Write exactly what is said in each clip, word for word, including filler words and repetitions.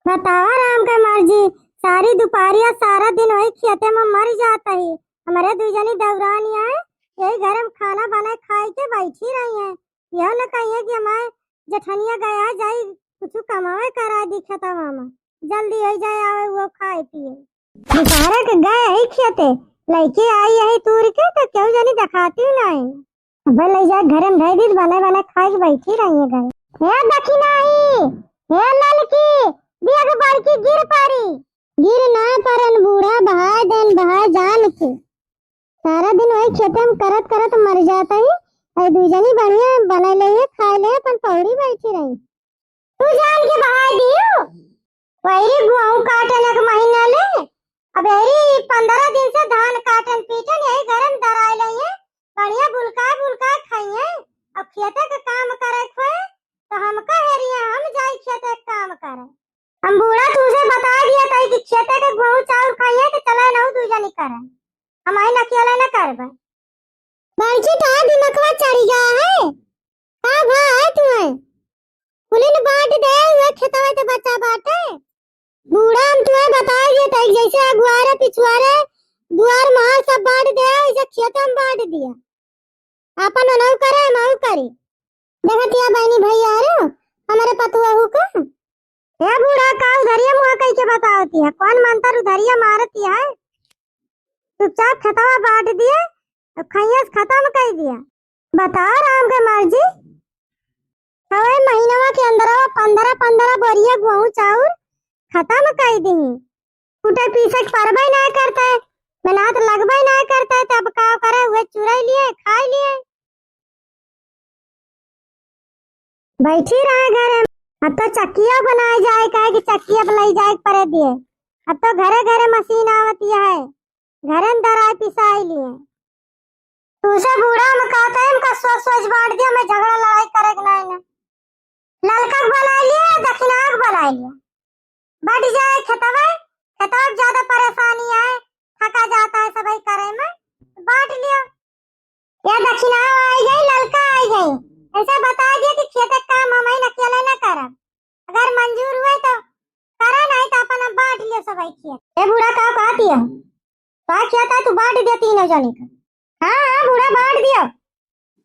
बतावा राम के मर्जी, सारी दुपहरिया सारा दिन वही खेते में मर जात ही। हमरे दुइ जनी देवरानी आए, यही घरे में खाना बनाए खाए के बैठी रही हैं। यह न कहिए कि हमारे जेठनिया गया जाई कुछ कमावे करा दी खेतवा में, जल्दी हो जाए आवे वो खाए पिए। दुपहरे के गए ही खेते, लइके आई यही तूर के तो केहू जनी देखाती नहीं। अब ले जाए घरे में धई दी, बने बने खाए के बैठी रही है घरे। हे दखिनाही, हे ललकी, देख बड़की गिर पड़ी। गिर ना परन बूढ़ा, बहाय देन बहाय जान के। सारा दिन वही खेते में करत करत मर जात ही। अरे दुइ जनी बढ़िया बने ले, खाए ले, अपन पौड़ी बैठी रही। तू जान के बहाय दियो। वही गोहूं काटन एक महीना ले, अब यही पन्द्रह दिन से धान काटन पीटन यही घरे में धराए ले हैं। बढ़िया बुलकाए बुलकाए खाइए। अब खेते के काम करे खोए तो हमका हेरिए, हम जाई खेते के काम करे। हम बूढ़ा तुझे बता दिया था कि खेते के गोहूं चाउर खाइए तो चले ना दुइ जनी करे, हम आई अकेले न करबे। बड़की तो दिमकवा चढ़ी गया है। का भा है तुम्हें? कुलिन बांट दे, ये खेतवा के बच्चा बाटे। बूढ़ा हम तुम्हें बता दिए थे, जैसे अगुआरे पिछुआरे दुआर माल सब बांट दे, वैसे खेत हम बांट दिया। आपन अनऊ करे, हम अऊ करी। देखतिया बहनी भैया रे, हमारे पतुआ हु का? ए बूढ़ा, का उधरिया मुँह कई के बतावती है? कौन मंत्र उधरिया मारती है? चुपचाप खेतवा बांट दिया, अब खैयस खत्म कर दिया। बताओ राम के मर्जी, छवे महीनवा के अंदरवा पन्द्रह पन्द्रह बोरिया गोहूं चाउर खत्म कर दी। कूटे पीसे के परबे ना करते, मेहनत लगबे ना करते, तब का करे, उहे चुराई लिए, खाई लिए। बैठी रहे घरे में। अब तो चक्किया बनाए जाए, काहे कि चक्किया पे ले जाए के परे दिए। अब तो घरे घरे मशीन आवत है, घरे में दराई पिसाई लिए। तुझे बूढ़ा में कहते हैं, इनका सोच सोच बांट दिया, मैं झगड़ा लड़ाई करे के नहीं ना। ललका के बनाई लिया, दखिना के बनाई लिया। बढ़ जाए खेतवा, खेतवा के ज्यादा परेशानी है, थका जाता है सबही करे में, बांट लियो। या दखिना आई गई, ललका आई गई, ऐसे बता दियो कि खेत के काम हम ही अकेले न करब। अगर मंजूर हुए तो करा, नहीं तो अपन बांट लियो सबही खेत। ए बूढ़ा, का कहती है? का खेत है तू बांट दियो तीनों जनी का? हाँ, हाँ, बूढ़ा बांट दियो।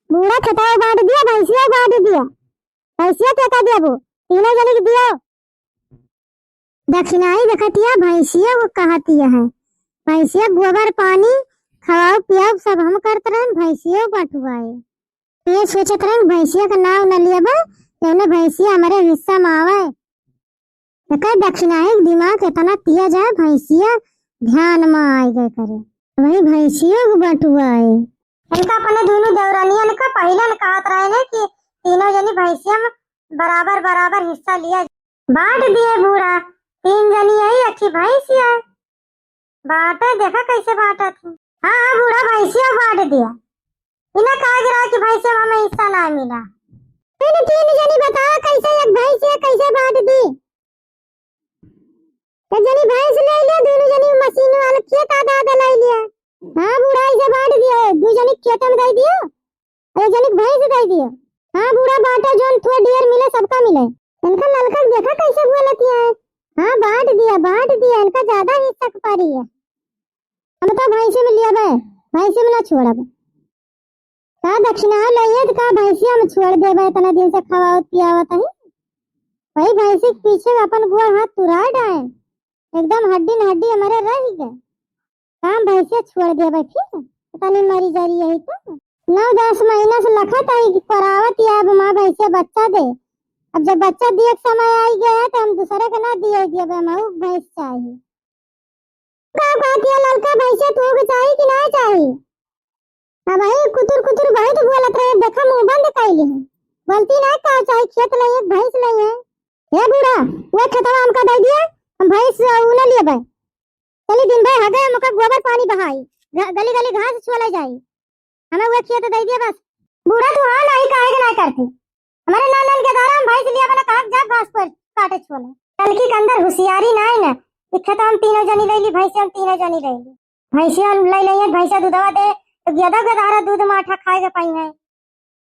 बूढ़ा खेतवा बांट दियो, भैंसिया बांट दियो। भैंसिया के का देबू? तीनों जने के दियो। दखिनाही देखतिया भैंसिया को कहतिया है। भैंसिया गोबर पानी खवाओ पियाओ सब हम करत रहन, भैंसिया बटुआए। ये सोचत रहन भैंसिया का नाव न लियाबे, जौने भैंसिया हमारे हिस्सा में आवे। एकर दखिनाही के दिमाग इतना तेज है, भैंसिया ध्यान में आइ गए करे। वही भैंसियो के बटुआए। इनका अपने दुनू देवरानियन का पहिले न कहत रहे ने कि तीनों जनी भैंसिया में बराबर बराबर हिस्सा लिया। बांट दिए बूढ़ा, तीन जनी आई, अच्छी भैंसिया। बाटे, देखा कैसे बांटा थी। हाँ, हाँ, बूढ़ा भैंसिया बांट दिया। इन्हें कहा गिरा कि भैंसिया में हमें हिस्सा ना मिला। तीन, तीन जनी बताओ कैसे एक भैंसिया कैसे बांट दी? एक जनी भैंस ले लिया, दोनों जनी मशीन वाला खेत आधा आधा ले लिया। हाँ, बूढ़ा ऐसे बांट दिया है, दो जनी खेत में दे दियो, एक जनी के भैंस दे दियो। हाँ, बूढ़ा बांटा, जोन थोड़ा ढेर मिले, सबका मिले। इनका ललका देखा कैसे बोलती है। हाँ, बांट दिया, बांट दिया, इनका ज्यादा हिस्सा के पारी है। हम तो भैंसे में लियाबे, भैंसे में ना छोड़ब। का दखिना लइए तो का भैंसिया में छोड़ देबे, इतना दिन से खवावत पियावत है। वही भैंसी के पीछे अपन गोड़ हाथ तुराए डाए, एकदम हड्डी न हड्डी हमारे रह गए। काम भैंसिया छोड़ देबे फिर, पता नहीं मरी जा रही है तो। नौ दस महीना से लखत है कि करावत या अब माँ भैंसिया बच्चा दे। अब जब बच्चा दिए के समय आई गया है तो हम दूसरे के ना दिए दिए, अब हम भैंस चाहिए। का कहतिया ललका भैंसिया तू के चाही कि ना चाही? अब वही कुतुर कुतुर बहुत बोलत रहे, देखा मुंह बंद कैली है। बोलती ना का चाही, खेत लई है, भैंस लई है। हे बूढ़ा, वो खेतवा हमका दे दिया, हम भैंस उ न लेबे। चली दिन भर हगे, हम ओकर गोबर पानी बहाई, घ-, गली गली घास छोले जाई। हमें वो खेत दे दिया बस। बूढ़ा तू हाँ नहीं काहे के ना करती? हमारे नानन के द्वारा हम भैंस लिया बना कहा जा घास पर काटे छोले। ललकी के अंदर होशियारी ना है ना, कि खेत हम तीनों जनी ले ली, भैंस हम तीनों जनी ले ली। भैंसिया ले लेंगे, भैंसिया दूधवा दे, तो गेदा गेदारा दूध माठा खाए के पाई है।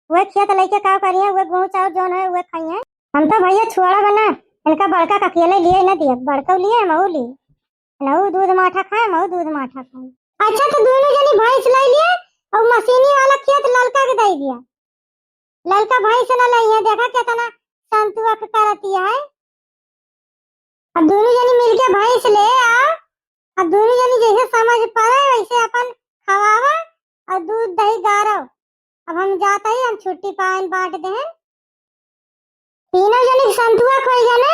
वह खेत लेके का करिए, वह गेहूं चाउर जौन है, वह खाइए। हम तो भैया छोड़ा बना, इनका बड़का का अकेले लिए न दिया, बड़का लिए, हमहू लिए। नहू दूध माठा खाए, हमहू दूध माठा खाए। अच्छा, तो दोनों जनी भैंस ले लिए और मशीनी वाला खेत ललका के दे दिया। ललका भैंस न लइहे, देखा केतना संतुआ के करतिया है। अब दोनों जनी मिलके भैंस ले आ, अब दोनों जनी जैसे समझ पड़े वैसे अपन खवावा और दूध दही गारो। अब हम जात ही, हम छुट्टी पाइन बांट देहन। तीनों जनी के संतुआ खोई जाने,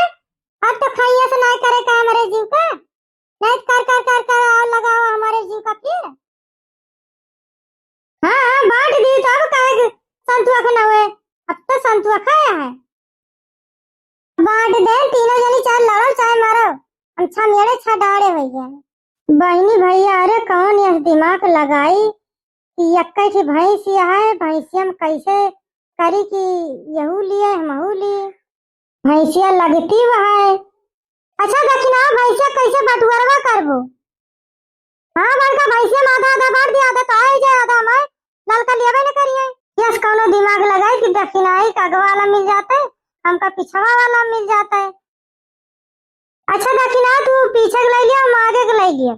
अब तो खाइए से नाई करे का हमारे जीव का, नाई कर कर कर कर और लगावा हमारे जीव का फिर। हाँ, हाँ, बांट दी तो अब काहे के संतुआ खाना हुए, अब तो संतुआ खाया है। बांट दे, तीनों जनी चाहे लड़ो चाहे मारो, हम छमेड़े छडाड़े हो गए। बहनी भैया, अरे कौन यह दिमाग लगाई कि यक्के की भैंस यह है, भैंसिया में कैसे करी कि यहू लिए, हमहू लिए। भैंसिया लगती वह है। अच्छा दखिना, भैंसिया कैसे बटुअरवा करबो? हाँ बड़का, भैंसिया में आधा आधा बांट दिया, आधा तो आई जाए, आधा हमारे ललका लेबे न करिए। यस, कौनो दिमाग लगाई कि दखिनाई का आगे वाला मिल जाते, हमका पिछवा वाला मिल जाते। अच्छा दखिना, तू पीछे के ले लिया, हम आगे के ले लिया।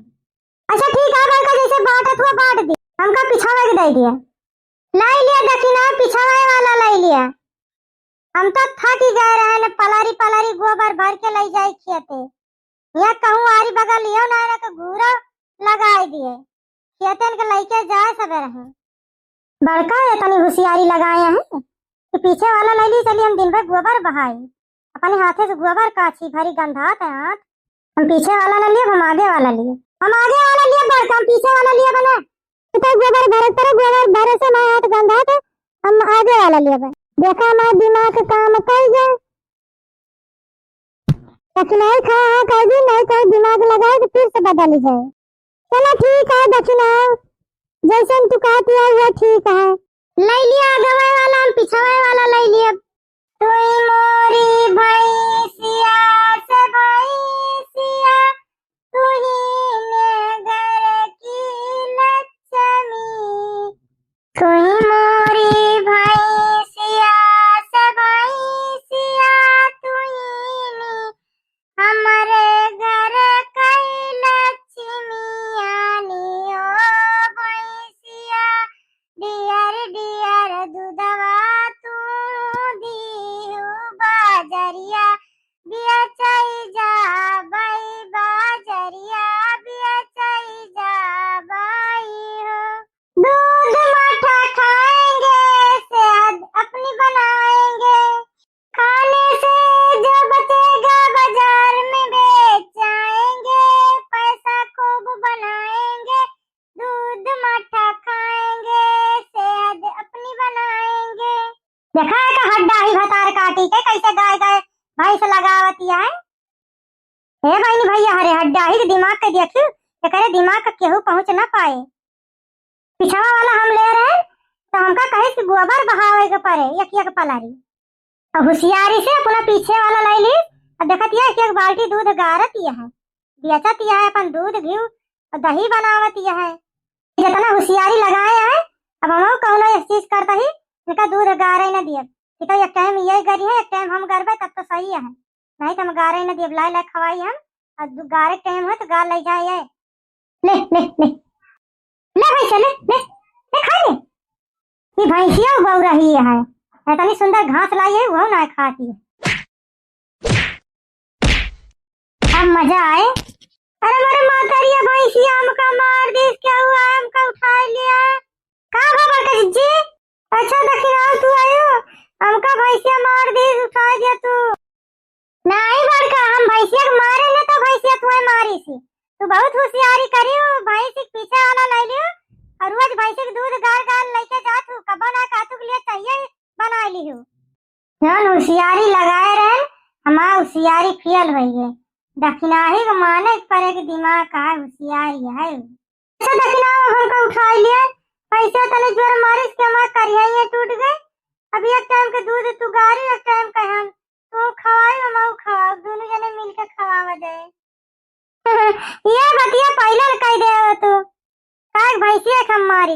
अच्छा ठीक है बड़का, जैसे बांटत हुआ बांट दी, हमका पिछवा के दे दिया। ले लिया दखिना, पिछवा वाला ले लिया। हम तो थक ही गए रहे न, पलारी पलारी गोबर भर के ले जाए खेते। यहाँ कहूँ आरी बगल लियो ना, ना के घूरो लगाए दिए, खेतन के लेके जाए सबे रहे। बड़का ये तनी होशियारी लगाए हैं कि पीछे वाला ले ली, चलिए हम दिन भर गोबर बहाई, अपने हाथे से गोबर काछी, भरी गंधात है हाथ। हम पीछे वाला न लिए, हम आगे वाला लिए। हम आगे वाला लिए बड़का, हम पीछे वाला लिए बना। तो गोबर भरे, तेरे गोबर भरे से मैं हाथ गंधात, हम आगे वाला लिए बना। देखा हमारा दिमाग काम कर गए। दखिनाई खा, हाँ, कह दी, नहीं तो दिमाग लगाए तो फिर से बदल जाए। चला ठीक है दखिना, जैसन तू कहती है वो ठीक है। ले लिया आगवे वाला, हम पिछवे वाला ले लिया। तुई मोरी भैंसिया से भैंसिया, तुही ने घर की लक्ष्मी। तुही मोरी भैंसिया से भैंसिया, तुही ने हमरे घर कई लक्ष्मी आनी ओ भैंसिया, डियर डियर दूधवा तू दीहू बाजरिया, बिया चई जा बई बाजरिया, बिया चई जा बई हो। दूध मट्ठा खाएंगे, सेहत अपनी बनाएंगे। खाने से जो बचेगा बाजार में बेच आएंगे, पैसा खूब बनाएंगे। दूध मट्ठा खाएंगे, सेहत अपनी बनाएंगे। देखा है का हड्डा ही भतार काटी के कैसे गाय गाय भैंस लगावती है। हे बहनी भैया, हरे हड्डा ही दिमाग के देखियो, एकरे दिमाग का केहू पहुँच ना पाए। पिछवा वाला हम ले रहे, तो हमका कहिस कि गोबर बहावे के पड़े, एक एक पलारी। और होशियारी से अपना पीछे वाला ले ली, और देखत यह एक एक बाल्टी दूध गारत यह है, बेचत यह है, अपन दूध घी और दही बनावत यह है। जितना होशियारी लगाए है, अब हम कौनो एक चीज करता ही, इनका दूध गारे न दिए, कि तो एक टाइम ये गरी है, एक टाइम हम गरबे, तब तो सही है, नहीं तो हम गारे न दिए, लाई लाई खवाई हम, और दू-, गारे टाइम हो तो गार ले जाए ये। ले, ले, ले। ले भैंसिया, ले, ले, ले खा ले। ये भैंसिया बउराही है। इतनी सुंदर घास लाई है, वो ना खाती है। अब मजा आए। अरे मोरे माता रे, ये भैंसिया हमका मार दी, क्या हुआ? हमका उठा लिया। का भा बड़का जिज्जी? अच्छा दखिना, तू आयो, हमका भैंसिया मार दी, उठा दिया तू। नाहीं बड़का, हम भैंसिया के मारे न तो भैंसिया तुहे मारी सी। तू बहुत होशियारी करी हो, भैंसी के पीछे वाला ले लियो और रोज भैंसी के दूध गार गार लेके जात हूँ, कबो ना का तू के लिए चाहिए बना ली हूँ। जौन होशियारी लगाए रहन, हमार होशियारी फेल होई गई। दखिनाही के माने के परे के दिमाग का होशियारी है। अच्छा दखिना हमका उठाई लिए, पैसा तने जोर मारिस के हमार करिया ये टूट गए। अब एक टाइम के दूध तू गारी, एक टाइम के हम, तू खवाई, हम खवाब, दोनों जने मिलके खवावा जाए। ये बतिया पहले न कह दे तू, काहे भैंसिया के हम मारी।